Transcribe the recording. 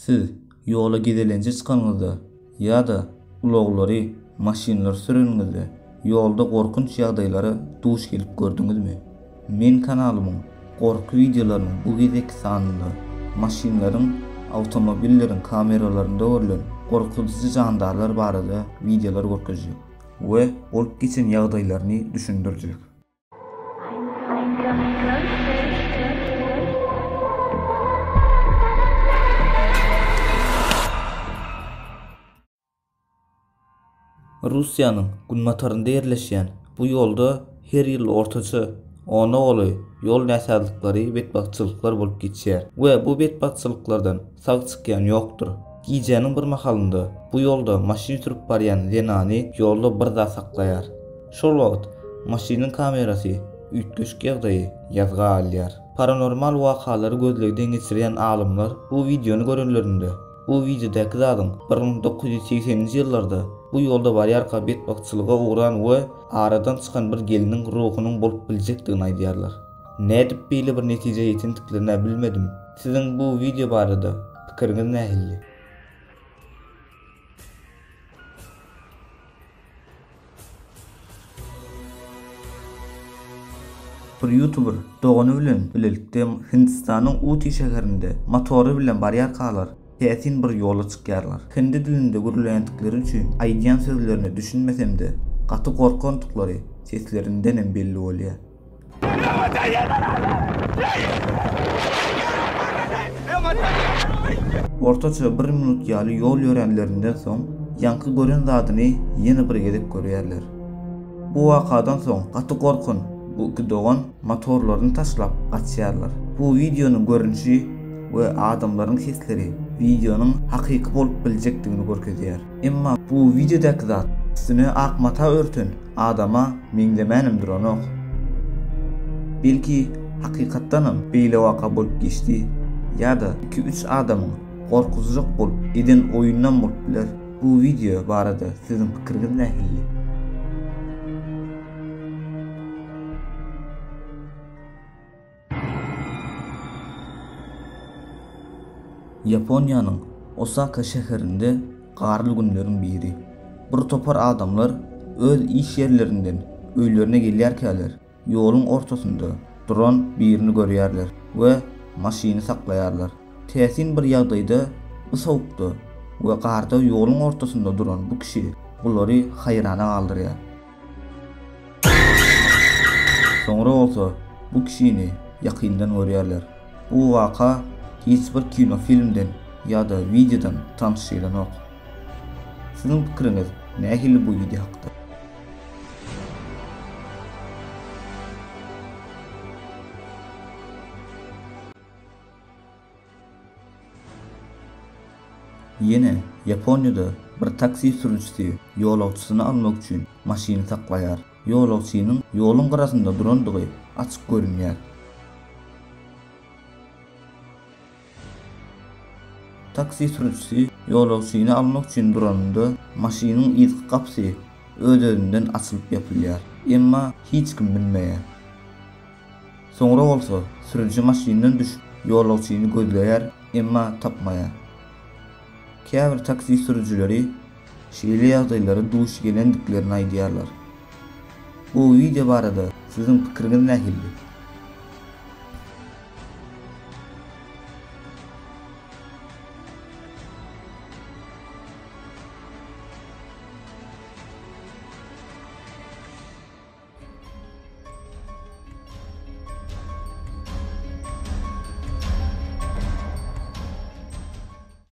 Siz ýola gezelenje çykanyňyzda ýa-da ulaglary, maşynlary süreniňizde ýolda gorkunç ýagdaýlara duş gelip gördüňizmi? Men kanalymyň gorky wideolarynyň bu gezekki sanynda maşynlaryň, awtomobilleriň kameralarynda görlen gorkuzyjy jandarlar barada wideolar görkezjek we bolup geçen ýagdaýlaryny düşündirjek. Russiýanyň günbatarynda ýerleşýän bu ýolda her ýyl ortaça ona golaý ýol näsazlyklary, betbagtçylyklar bolup geçýär we bu betbagtçylyklardan sag çykýan ýokdur. Gijäniň bir mahalynda bu ýolda maşyn sürüp barýan zenany ýolda bir zat saklaýar. Şol wagt maşynyň kamerasy üýtgeşik ýagdaýy ýazga alýar. Paranormal wakalary gözlegden geçirýän alymlar bu wideony görenlerinde, bu wideodaky zadyň 1980-nji ýyllarda bu ýolda barýarka betbagtçylyga ugran we aradan çykan bir gelniň ruhunyň bolup biljekdigini aýdýarlar. Nädip beýle bir netijä ýetendiklerini-ä bilmedim. Siziň bu wideo barada pikiriňiz nähilli? Bir ýutuber dogany bilen bilelikde Hindistanyň Uti şäherinde motory bilen barýarkalar täsin bir ýola çykýarlar. Hindi dilinde gürleýändikleri üçin aýdýan sözlerine düşünmesemde gaty gorkandyklary seslerindenem belli bolýar. Ortaça bir minut ýaly ýol ýöränlerinden soň, ýaňky gören zadyny ýene bir gezek görýärler. Bu wakadan soň gaty gorkan bu iki dogan motorlaryny taşlap gaçýarlar. Bu wideonyň görnüşi we adamlaryň sesleri wideonyň hakyky bolup biljekdigini görkezýär. Emma bu wideodaky zat üstüne ak mata örten Adama meňzemänem duranok. Belki hakykatdanam beýle waka bolup geçdi ýa-da iki-üç adamyň gorkuzjak bolup eden oýunam bolup biler. Bu wideo barada siziň pikiriňiz nähilli? Ýaponiýanyň Osaka şäherinde garly günleriň biri. Bir topar adamlar öz iş ýerlerinden öýlerine gelýärkäler, ýoluň ortasynda duran birini görýärler we maşyny saklaýarlar. Täsin bir ýagdaýda bu sowukda we garda ýoluň ortasynda duran bu kişi bulary haýrana galdyrýar. Soňra bolsa bu kişini ýakyndan görýärler. Bu waka hiç bir kino filmden ýa-da wideodan tanyş gelenok. Siziň pikiriňiz nähili bu wideo hakda? Ýene Ýaponiýada bir taksi sürüjisi ýolagçysyny almak üçin maşyny saklaýar. Ýolagçynyň ýoluň gyrasynda durandygy açyk görünýär. Taksi sürüjisi ýolagçyny almak üçin duranynda maşynyň yzky gapysy öz-özünden açylyp ýapylýar. Emma hiç kim münmeýär. Soňra bolsa sürüji maşyndan düşüp, ýolagçyny gözleýär, emma tapmaýar. Käbir taksi sürüjileri şeýle ýagdaýlara duş gelendiklerini aýdýarlar. Bu wideo barada siziň pikiriňiz nähili?